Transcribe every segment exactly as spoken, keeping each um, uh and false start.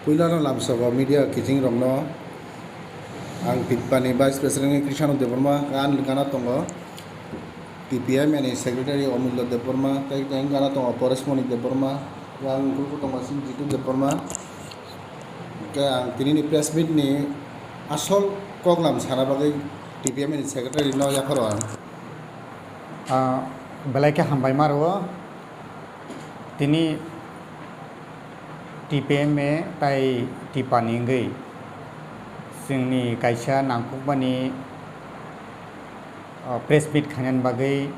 Puilano lamsogo media kiching rokno ang Tipani Vice President Krishna Debbarma, ang gana tongo T P M ni Secretary Omulya Debbarma, tei ang gana tongo Paresh Moni Debbarma, yang kuku tongo Jitu Debbarma. Hingke ang tini ni press meet ni asol koklam sana bagwi T P M ni Secretary no yapharo ang. Ah, belai khe hambai ma rwo. Tini T P M A tai Tipani wngwi chwngni kaisa nangkukmani, ah, press meet khainani bagwi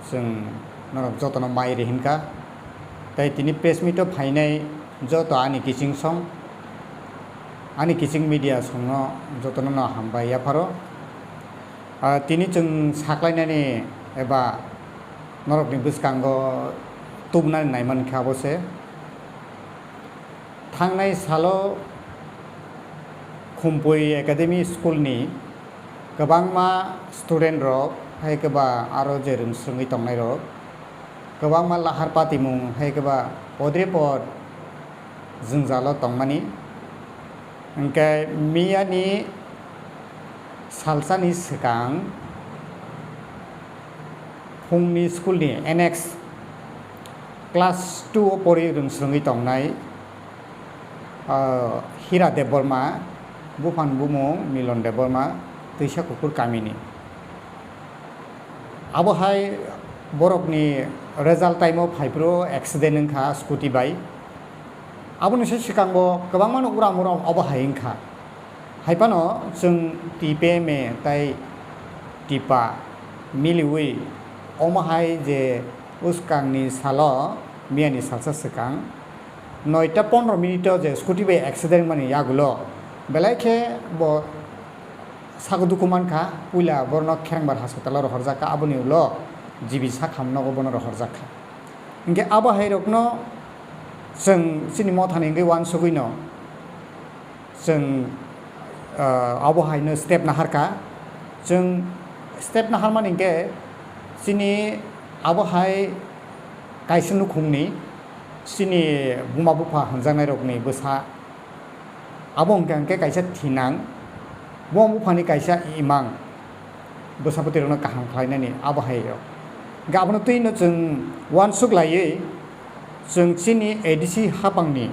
chwng norok jotono mai rihikha. Tai tini press meet o phainai joto ani kiching song, ani kiching media songno jotono no hambai yapharo. Ah, tini chwng saklainani eba norokni bwskango tubunani naimankha abo se. Thangnai salo Khumpui Academy School ni kwbangma student rok, hai khe ba aro je rwng swrwngwi tongnai rok, kwbangma lahar patimung hai khe ba podre pod jwngjalo tongmani. Hingke miyani salsani swkang phungni school ni N X class two o pori rwng swrwngwi tongnai, ah, Hira Debbarma, buphang bumung Milon Debbarma, Twisa Kukur kamini. Abo hai borokni result time o phaiphuru accident wngkha scooty bai. Aboni se swkango kwbangmano uram uram obo hai wngkha. Hai phano chwng T P M A tai Tipa miliwi omo hai je bwskangni salo miyani salsa swkang noita pondro minute o je scooty bai accident wngmani yagulo belai khe bo sago dukhu mankha, puila borokno Kherengbar hospital o rohorjak kha, aboni ulo G B sak hamnogo bono rohorjak kha. Hinkhe abo hai rokno chwng chini mothani wngwi uansugwino chwng, ah, abo haino step naharkha. Chwng step naharmani hinkhe chini abo hai kaisa nukhungni chini buma bupha hwnjaknairokni bwsa. Abo hwnkha hwnkhe kaisa thinang, buma buphani kaisa imang, bwsapoti rokno kaham khlainani abo hai rok. Hwnkhe abono twino chwng uansuk laiwi chwng chini A D C hapangni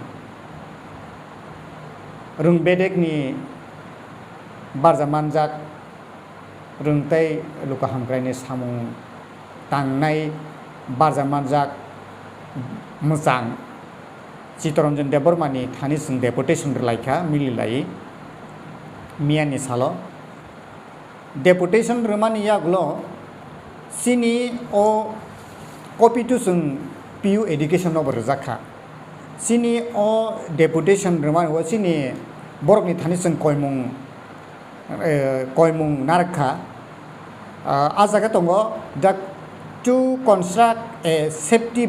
rwng bedekni barja manjak rwng tei luku hamkraini samung tangnai barja manjak mwchang Chittaranjan Debbarmani thani chwng deputation rwlaikha mililaiwi miyani salo. Deputation rwmani yagulo chini o copy to chwng P U education nobo rwjak kha. Chini o deputation rwmani o chini borokni thani chwng koimung eh, koimung narwkha. Ah, a jaga tongo, the to construct a safety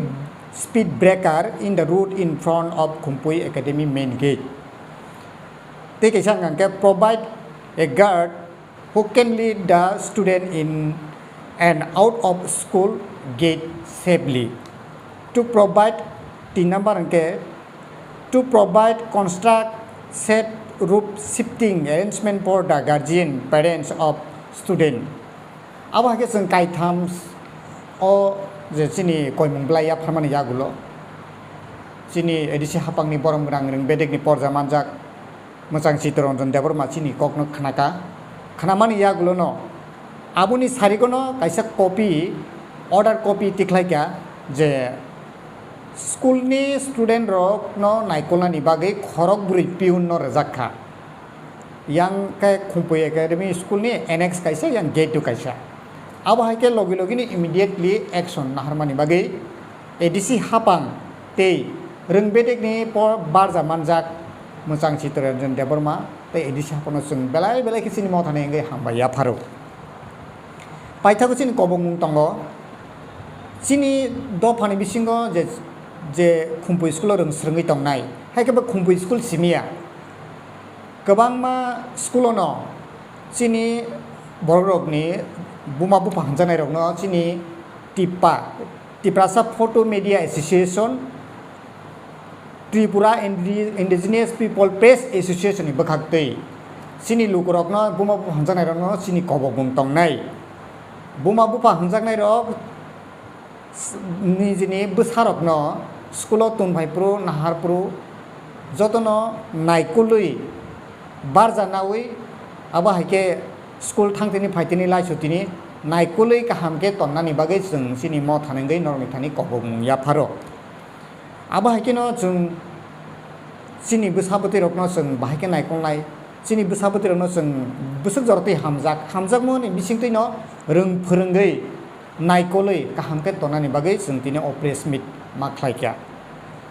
speed breaker in the road in front of Khumpui Academy main gate. Tei kaisa hwnkha khe provide a guard who can lead the student in and out of school gate safely. To provide tin number hwnkhe to provide construct shed roof shifting arrangement for the guardian parents of student. Abo hai khe chwng kaitham o je chini koimung belai yapharmani yagulo chini A D C hapangni borom gwnang rwng bedekni porja manjak mwchang Chittaranjan Debbarma chini kokno khnaka. Khnamani yagulono aboni sarigono kaisa copy, order copy tikhlaikha je school ni student rokno naikolnani bagwi khorok bwrwi peon no rwjak kha. Yang khe Khumpui Academy school ni annex kaisa, yang gate o kaisa. Abo hai khe logi logi ni immediately action naharmani bagwi A D C hapang tei rwng bedekni por barja manjak mwchang Chittaranjan Debbarma tei A D C hapangno chwng belai belai khe chini mothani wngwi hambai yapharo. Paithago chini kobongmung tongo. Chini dophani bisingo je, je Khumpui school o rwng swrwngwi tongnai, hai khe bo Khumpui school simiya. Kwbangma school o no chini borok rokni buma bupha hwnjaknai rokno chini Tipa, Tiprasa Photo Media Association, Tripura Indi- Indigenous People Press Association ni bwkhaktwi chini lukurokno, buma bupha hwnjaknairokno chini kobokmung tongnai. Buma bupha hwnjaknairok nijini bwsarokno school-o tonphaiphuru naharphuru jotono naikolwi barja nawi, abo hai khe school thangtini phaitini laisutini naikolwi kaham khe tonnani bagwi chwng chini motha nungwi norokni thani kobokmung yapharo. Abo hai kheno chwng chini bwsa bwtwi rokno chwng bahai khe naikolnai, chini bwsa bwtwi rokno chwng bwswk jora twi hamjak, hamjakmani bisingtwi no rwng phwrwngwi naikolwi kaham khe tongnani bagwi chwng tini o press meet ma khlai kha.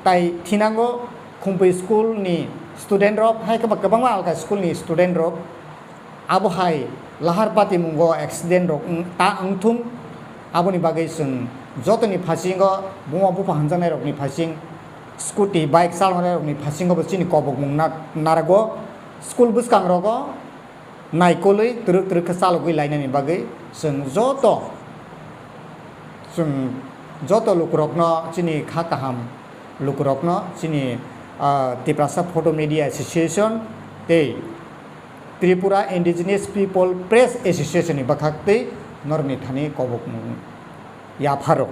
Tai thinango Khumpui school ni student rok hai khe ba kwbangma alka school ni student rok abo hai lahar patimungo accident rok wng- ta wngthung, aboni bagwi chwng jotoni phasingo buma bupha hwnjaknai rokni phasing scooty bike chaloknai rokni phasingo bo chini kobokmung na- narago school bwskang rogo naikolwi twrwk twrwk khe chalogwi lainani bagwi chwng joto chwng joto lukurokno chini kha kaham lukurokno chini ah, Tiprasa Photo Media Association tei Tripura Indigenous People Press Association ni bwkhaktwi norokni thani kobokmung yapharo.